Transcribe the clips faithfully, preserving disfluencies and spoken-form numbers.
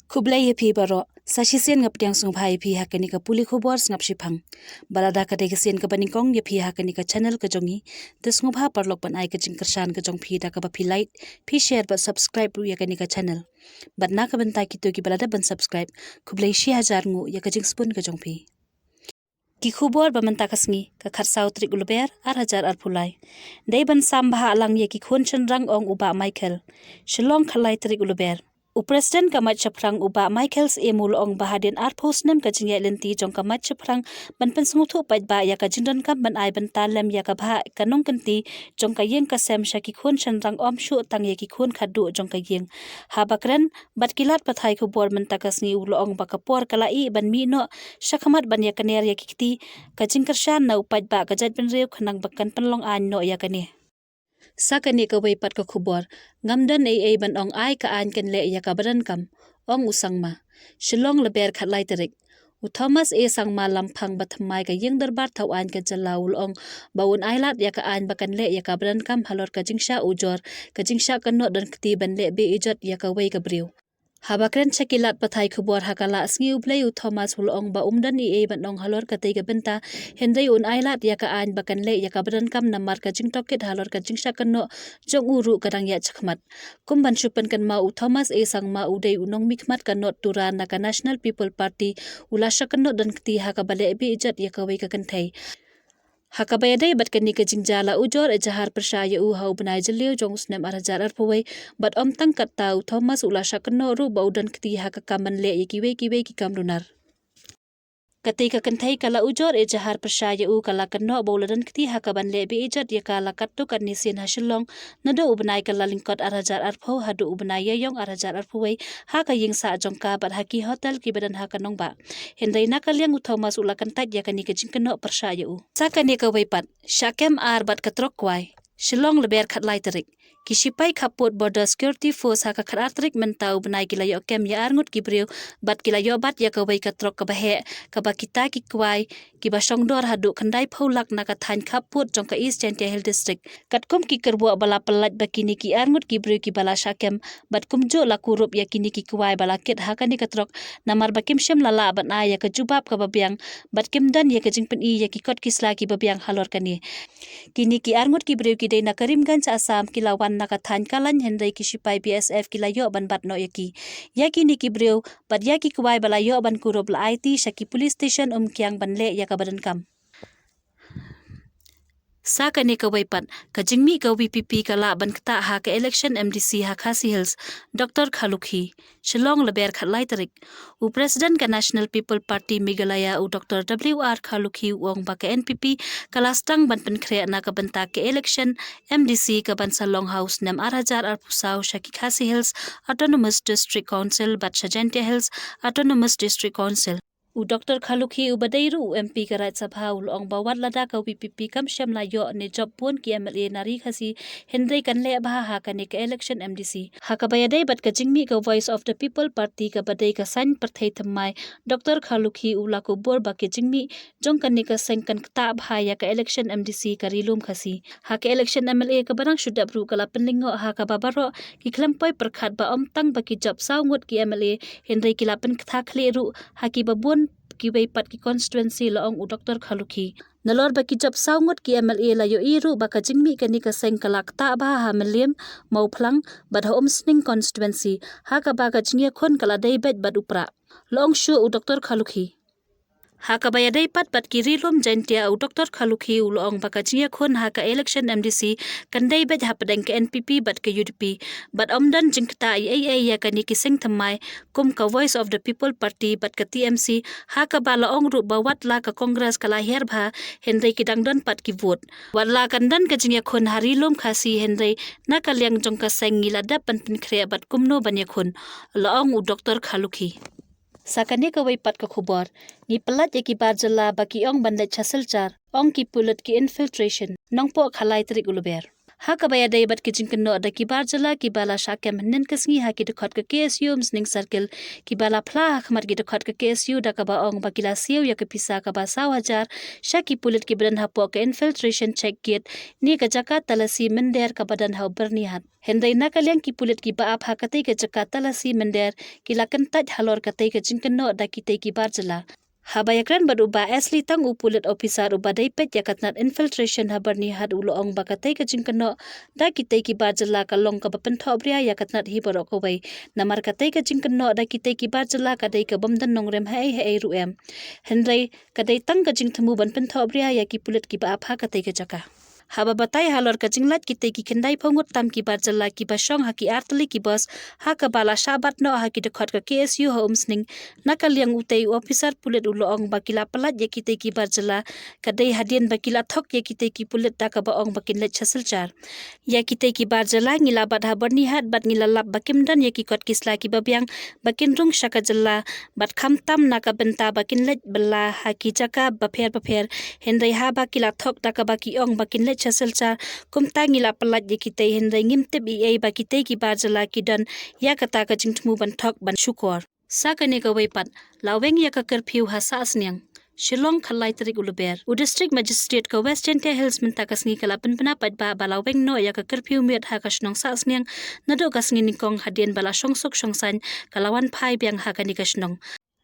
Khublei ïa phi baroh, sa shisien nga pdiang sngewbha ïa phi ha kane ka pule khubor sngap shiphang. Bad lada ka dei ka sien kaba nyngkong ïa phi ha kane ka channel ka jong ngi, te sngewbha paralok ban ai ka jingkyrshan ka jong phi da kaba phi like, phi share bad subscribe ruh ïa kane ka channel. Bad na ka bynta kito kiba la dep ban subscribe, khublei shi hajar nguh ïa ka jingsbun ka jong phi. Ki khubor ba mynta ka sngi, ka khatsaw tarik u Lber, ar hajar arphew lai. Dei ban sam bha lang ïa ki khun shynrang, ong u Bah Michael. Shillong, khatlai tarik u Lber. U President ka Maid Shaphrang u Bah Michael Syiem u la ong ba hadien arphew snem ka jingïaid lynti jong ka Maid Shaphrang ban pynsngewthuh paidbah ïa ka jingdonkam ban ai bynta lem ïa ka bhah ka nongkynti jong ka ïing ka sem sha ki khun shynrang, ym shuh tang ïa ki khun khadduh jong ka ïing. Haba kren bad ki lad pathai khubor mynta ka sngi u la ong ba ka por ka la ïeh ban mih noh shakhmat ban ïakner ïa ki kti ka jingkyrshan na u paidbah ka jaitbynriew khnang ba kan pynlong aiñ noh ïa kane. Sa kane kawei pat ka khubor, ngam don ei ei ban ong, ai ka aiñ kan leh ïa kaba donkam, ong u Sangma. Shillong, Lber, khatlai tarik. U Thomas A Sangma, lamphang ba thymmai ka ïing dorbar thaw aiñ ka jylla u la ong ba un ailad ïa ka aiñ ba kan leh ïa kaba donkam halor ka jingshah ujor, ka jingshah kynnoh donkti ban leh beh ijot ïa kawei ka briew. Haba kren sha ki lad pathai khubor ha ka la sngi U Blei u Thomas u la ong ba um don ei ei ban ong halor katei ka bynta, hynrei un ailad ïa ka aiñ ba kan leh ïa kaba donkam namar ka jingtohkit halor ka jingshah kynnoh jong u ruh ka dang ïaid shakhmat. Kum ban shu pynkynmaw, u Thomas A Sangma u dei u nongmihkhmat ka North Tura na ka National People Party, u la shah kynnoh donkti ha kaba leh beh ijot ïa kawei ka kynthei. Ha kaba ïadei bad kane ka jingjia, la ujor ejahar pyrshah ïa u ha u bnai Jylliew jong u snem ar hajar arphew wei, bad ym tang katta, u Thomas u la shah kynnoh ruh ba u donkti ha ka kam ban leh ïa kiwei kiwei ki kam runar. Katei ka kynthei ka la ujor ejahar pyrshah ïa u, ka la kynnoh ba u la donkti ha ka ban leh beh ijot ïa ka la katto katne sien ha Shillong, naduh u bnai Kyllalyngkot ar hajar arphew haduh u bnai Ïaïong ar hajar arphew wei, ha ka ïing sah jong ka bad ha ki hotel kiba don ha ka nongbah. Hynrei na ka liang u Thomas u la kyntait ïa kane ka jingkynnoh pyrshah ïa u. Sa kane kawei pat, shah kem ar bad ka trok kwai. Shillong, Lber, khatlai tarik. Ki shipai khappud Border Security Force ha ka khatar tarik mynta u bnai ki la ïoh kem ïa arngut ki briew bad ki la ïoh bat ïa kawei ka trok kaba heh, kaba kita ki kwai kiba shongdor haduh khyndai phew lak na ka thaiñ khappud jong ka East Jaintia Hills District. Katkum ki kyrwoh ba la pyllait ba kine ki arngut ki briew kiba la shah kem bad kumjuh la kurup ïa kine ki kwai ba la kit ha kane ka trok, namar ba kim shym la lah ban ai ïa ka jubab kaba biang bad kim don ïa ka jingpyni ïa ki kot ki sla kiba biang halor kane. Kine ki arngut ki briew ki dei na Karimganj, Assam, ki la wan na ka thaiñ Kalain, hynrei ki shipai B S F ki la ïoh ban bat noh ïa ki. Ïa kine ki briew bad ïa ki kwai ba la ïoh ban kurup la aiti sha ki police station Umkiang ban leh ïa kaba donkam. Sa kane kawei pat, ka jingmih ka V P P ka lah ban ktah ha ka election M D C ha Khasi Hills, Doctor Khalukhi. Shillong, Lber, khatlai tarik. U President ka National People Party Meghalaya, u Doctor W R Khalukhi, u ong ba ka N P P ka la sdang ban pynkhreh na ka bynta ka election M D C ka ban sa long ha u snem ar hajar arphew saw sha ki Khasi Hills Autonomous District Council bad sha Jaintia Hills Autonomous District Council. U Doctor Khalukhi, uba dei ruh u M P ka Rajya Sabha, u la ong ba wat lada ka V P P kam shym la ïoh ne jop bun ki M L A na Ri Khasi, hynrei kan leh bha ha kane ka election M D C. Ha kaba ïadei bad ka jingmih ka Voice of the People Party kaba dei ka saiñ pyrthei thymmai, Doctor Khalukhi u la kubur ba ka jingmih jong kane ka seng kan ktah bha ïa ka election M D C ka Ri Lum Khasi. Ha ka election M L A kaba dang shu dep ruh ka la pynlyngngoh ha kaba baroh ki khlem poi pyrkhat ba ym tang ba ki jop saw ngut ki M L A, hynrei ki la pynkthah khlieh ruh ha kiba bun kiwei pat ki constituency, la ong u Doctor Khalukhi. Nalor ba ki jop saw ngut ki M L A, la ïohi ruh ba ka jingmih kane ka seng ka la ktah bha ha Mylliem, Mawphlang bad ha Umsning constituency, ha kaba ka jingïakhun ka la dei beit bad u prah, la ong shuh u Doctor Khalukhi. Ha kaba ïadei pat bad ki Ri Lum Jaintia, u Doctor Khalukhi u la ong ba ka jingïakhun ha ka election M D C kan dei beit hapdeng ka N P P bad ka U D P, bad ym don jingktah ei ei ïa kane ki seng thymmai kum ka Voice of the People Party bad ka T M C, ha kaba la ong ruh ba wat la ka Congress ka la hiar bha, hynrei ki dang don pat ki vote. Wat la kan don ka jingïakhun ha Ri Lum Khasi, hynrei na ka liang jong ka seng ngi la dep ban pynkhreh bad kumno ban ïakhun, la ong u Doctor Khalukhi. Sa kane kawei pat ka khubor, ngi pyllait ïa ki bar jylla ba ki ong ban leit sha Silchar, ong ki pulit ki infiltration. Nongpoh, khatlai tarik u Lber. Ha kaba ïadei bad ki jingkynnoh da ki bar jylla kiba la shah kem hynnin ka sngi ha ki dkhot ka K S U Umsning Circle, kiba la phla ha khmat ki dkhot ka K S U da kaba ong ba ki la siew ïa ka pisa kaba saw hajar sha ki pulit kiba don hapoh ka infiltration check gate ne ka jaka talasi mynder kaba don ha u Byrnihat. Hynrei na ka liang ki pulit kiba ap ha katei ka jaka talasi mynder ki la kyntait halor katei ka jingkynnoh da kitei ki bar jylla. Haba ïakren bad u Bah Ashley Tang, u pulit ophisar uba dei peit ïa ka tnat infiltration ha Byrnihat, u la ong ba katei ka jingkynnoh da kitei ki bar jylla ka long kaba pynthohbria ïa ka tnat hi baroh kawei. Namar katei ka jingkynnoh da kitei ki bar jylla ka dei ka bym don nongrim haei haei ruh em. Hynrei ka dei tang ka jingthmu ban pynthohbria ïa ki pulit kiba ap ha katei ka jaka. Haba batai halor ka jinglait kitei ki khyndai phew ngut tam ki bar jylla kiba shong ha ki artylli ki bos ha kaba la shah bat noh ha ki dkhot ka K S U ha Umsning, na ka liang utei u ophisar pulit u la ong ba ki la pyllait ïa kitei ki bar jylla ka dei hadien ba ki la thok ïa kitei ki pulit da kaba ong ba kin leit sha Silchar. Ïa kitei ki bar jylla ngi la bat ha Byrnihat bad ngi la lap ba kim don ïa ki kot ki sla kiba biang ba kin rung sha ka jylla, bad khamtam na ka bynta ba kin leit bylla ha ki jaka bapher bapher. Hynrei haba ki la thok da kaba ki ong ba kin leit sha Silchar, kumta ngi la pyllait ïa kitei, hynrei ngim tip ei ei ba kitei ki bar jylla ki don ïa kata ka jingthmu ban thok ban shukor. Sa kane kawei pat, la weng ïa ka curfew ha Sahsniang. Shillong, khatlai tarik u Lber. U District Magistrate ka West Jaiñtia Hills mynta ka sngi ka la pynbna paidbah ba la weng noh ïa ka curfew miet ha ka shnong Sahsniang naduh ka sngi nyngkong hadien ba la shongsuk shongsaiñ ka la wan phai biang ha kane ka shnong.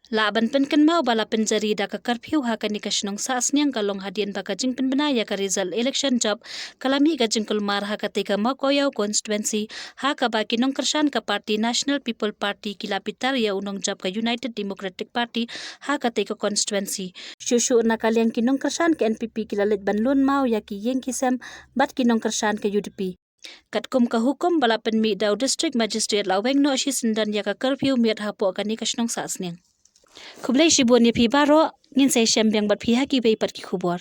Lah ban pynkynmaw ba la pynjari da ka curfew ha kane ka shnong Sahsniang ka long hadien ba ka jingpynbna ïa ka result election jop ka la mih ka jingkulmar ha katei ka Mawkoiaw constituency, ha kaba ki nongkyrshan ka party National People Party ki la bitar ïa u nongjop ka United Democratic Party ha katei ka constituency. Shuh shuh na ka liang ki nongkyrshan ka N P P ki la leit ban lun maw ïa ki ïing ki sem bad ki nongkyrshan ka U D P. Katkum ka hukum ba la pynmih da u District Magistrate, la weng noh shisyndon ïa ka curfew miet hapoh kane ka shnong Sahsniang. Khublei shibun ïa phi baroh, ngin sa ïashem biang bad phi ha kiwei pat ki khubor.